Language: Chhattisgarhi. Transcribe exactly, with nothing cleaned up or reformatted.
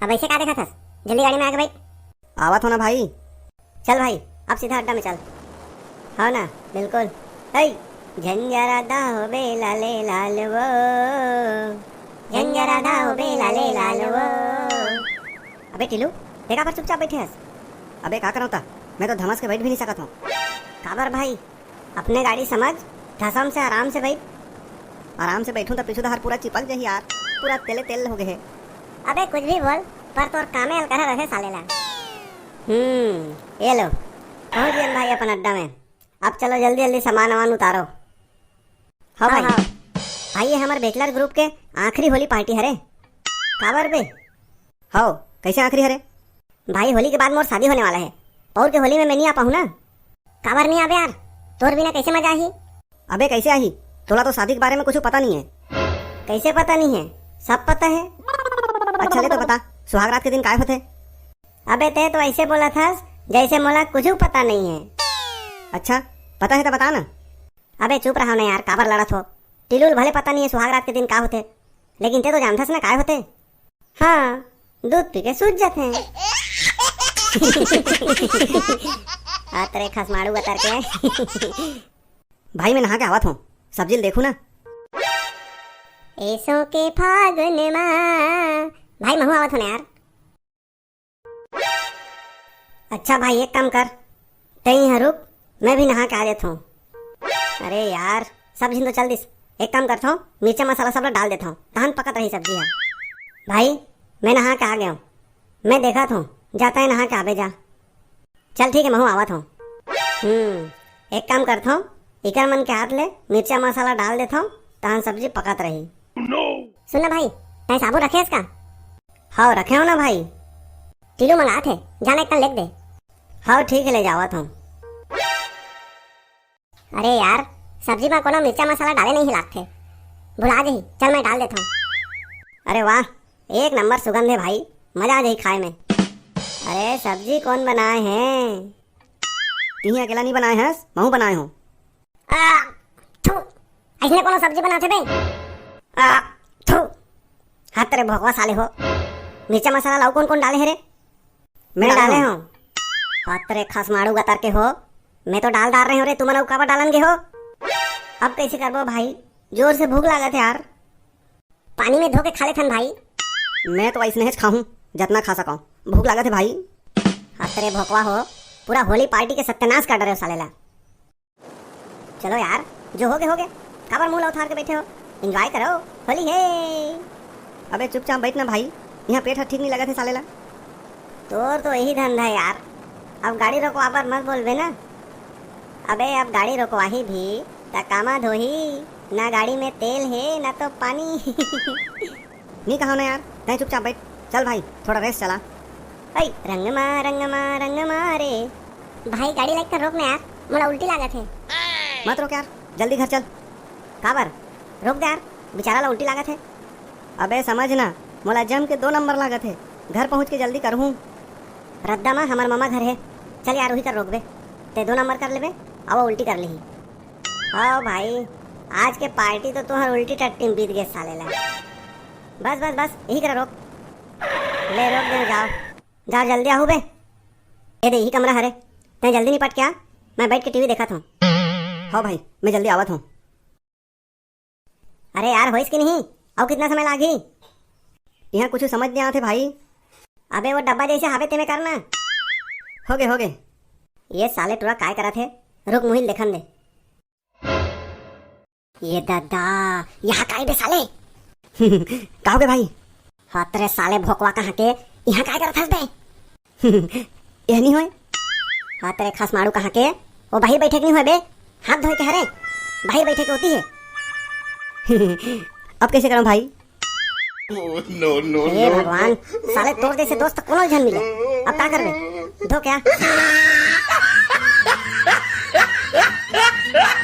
अब ऐसे का देखत हस? जल्दी गाड़ी में आके बैठ। आवत हो ना भाई। चल भाई, अब सीधा अड्डा में चल। हाँ ना, बिल्कुल। हे, झंझरा दा हो बे लाले लाल वो, झंझरा दा हो बे लाले लाल वो। अबे टिलू, ते काबर चुपचाप बैठे हस? अबे का करौं ता, मैं तो धमस के बैठ भी नहीं सकत हूँ। काबर भाई, अपने गाड़ी समझ, धसम से आराम से बैठ। आराम से बैठूं तो पीछू डहर पूरा चिपक जाही यार, पूरा तेले तेल हो गए है। अबे कुछ भी बोल, पर तोर कामे अलकरहा रहे साले ला। हम्म, ये लो, पहुंच गए भाई अपन अड्डा में। अब चलो जल्दी जल्दी सामान वामान उतारो। हाँ हाँ, भाई। हाँ। भाई, ये हमारे बैचलर ग्रुप के आखिरी होली पार्टी हरे। काबर बे? हो, कैसे आखिरी हरे? भाई, होली के बाद मोर शादी होने वाला है। पौर के होली में मैं नहीं आ पाऊँ ना। काबर नहीं आबे यार? तोर बिना कैसे मजा आही? अबे कैसे आही? तोला तो शादी के बारे में कुछ पता नहीं है। कैसे पता नहीं है? सब पता है। अच्छा ले तो बता, सुहाग रात के दिन काय होथे? अबे ते तो ऐसे बोला थस जैसे मोला कुछ पता नहीं है। अच्छा, पता है तो बता ना। अबे चुप रहो ना यार, काबर लड़त हो? टिलू ल भले पता नहीं है सुहाग रात के दिन का होथे, लेकिन ते तो जानथस ना काय होथे। हाँ, दूध पी के सूत जाते हैं। हाँ, तेरे खसमाड़ू बतर के। भाई, मैं नहा के आवत हूँ, सब्जी ल देखू ना। एसो के फागुन मा। भाई, महू आवत हूँ ना यार। अच्छा भाई, एक काम कर, तैं इहाँ रुक, मैं भी नहा के आ जात हूँ। अरे यार, सब झिन तो चल दिस। एक काम करत हूँ, मिर्चा मसाला सब ला डाल देत हूँ, तहन पकत रही सब्जी ह। भाई, मैं नहा के आ गया हूँ, मैं देखत हूँ, जाता है नहा के आबे जा। चल ठीक है, महू आवत हूँ। हम्म, एक काम करत हूँ, इकर मन के हाथ ले मिर्चा मसाला डाल देत हूँ, तहन सब्जी पकत रही। सुन ना भाई, तैं साबुन रखे हस का? हाँ, रखे हो ना भाई। टिलू मंगात हे, जाना एक कन लेके दे। हाँ, ठीक है, ले जावत हूँ। अरे यार, सब्जी में कोनो मिर्चा मसाला डाले नहीं लागथे, भुला जाही। चल, मैं डाल देता हूँ। अरे वाह, एक नंबर सुगंध है भाई, मजा आ जाही खाए में। अरे, सब्जी कौन बनाए हैं? तिही अकेला नहीं बनाए हस, महू बनाए हो। आ, थू, अइसने कोनो सब्जी बनाथे बे? आ, थू, हत रे भोकवा साले हो, मिर्चा मसाला ला अउ कौन कौन डाले हे रे? मैं मैं डाले डाले हूँ। हूँ। हत रे खसमाड़ू गतर के हो, मैं तो डाल डार रहे हूँ रे, तुमन अउ काबर डालन गे हो? अब कैसे करबो भाई, जोर से भूख लागत है यार। पानी में धो के खा लेथन भाई। मैं तो अइसने हेच खाहूँ, जतना खा सकौं। भूख लागत है भाई। हत रे भोकवा हो, पूरा होली पार्टी के सत्यानाश कर डरे हो साले ला। चलो यार, जो होगे होगे, काबर मुंह ला उथार के बैठे हो? एंजॉय करो, होली है। अबे चुपचाप बैठ ना भाई, यहाँ पेट ह ठीक नहीं लगत है साले ला। तोर तो यही धंधा है यार, अब गाड़ी रोकवा बर मत बोलबे ना। अबे अब गाड़ी रोकवाही भी त कामा धोही, ना गाड़ी में तेल है ना तो पानी। नहीं कहा ना यार, तैं चुपचाप बैठ। चल भाई, थोड़ा रेस चला। ऐ रंग मा रंग मा रंग मा रे। भाई, गाड़ी लाइक कर रोक ना यार, मोला उल्टी लागत है। मत रोक यार, जल्दी घर चल। काबर? रोक दे यार, बेचारा ला उल्टी लागत है। अबे समझ ना, मोला जम के दो नंबर लागत है। घर पहुँच के जल्दी करहूँ। रद्दा मा हमर ममा घर है, चल यार, उही कर रोकबे। ते दो नंबर कर लेबे, अब वो उल्टी कर लेही। हाँ भाई, आज के पार्टी तो तोहर उल्टी टट्टी में बीत गए साले ला। बस बस बस, यही करा रोक। ले रोक दे, जाओ जाओ, जल्दी आहू बे। ये दे, यही कमरा हरे, तैं जल्दी निपट के आ, मैं बैठ के टीवी देखत हूँ। हाँ भाई, मैं जल्दी आवत हूँ। अरे यार, होइस कि नहीं? अउ कितना समय लागही? यहाँ कुछ समझ नहीं आते भाई। अबे वो डब्बा जैसे हावे तेमे करना। होगे, होगे। ये साले टुरा काय करत हे? रुक, मुहिल देखन दे। ये दादा, यहाँ काय बे साले? का होगे भाई? हत रे साले भोकवा कहाँ के, यहाँ काय करत हस बे? यह नहीं होए। हत रे खसमाड़ू कहाँ के, वो बाहिर बैठे के नहीं होए बे, हाथ धोए के हरे, बाहिर बैठे के होती है। अब कैसे करूँ भाई? No, no, हे no। भगवान, साले तोर जैसे दोस्त कोनो झन मिले। अब का करबे? धो क्या?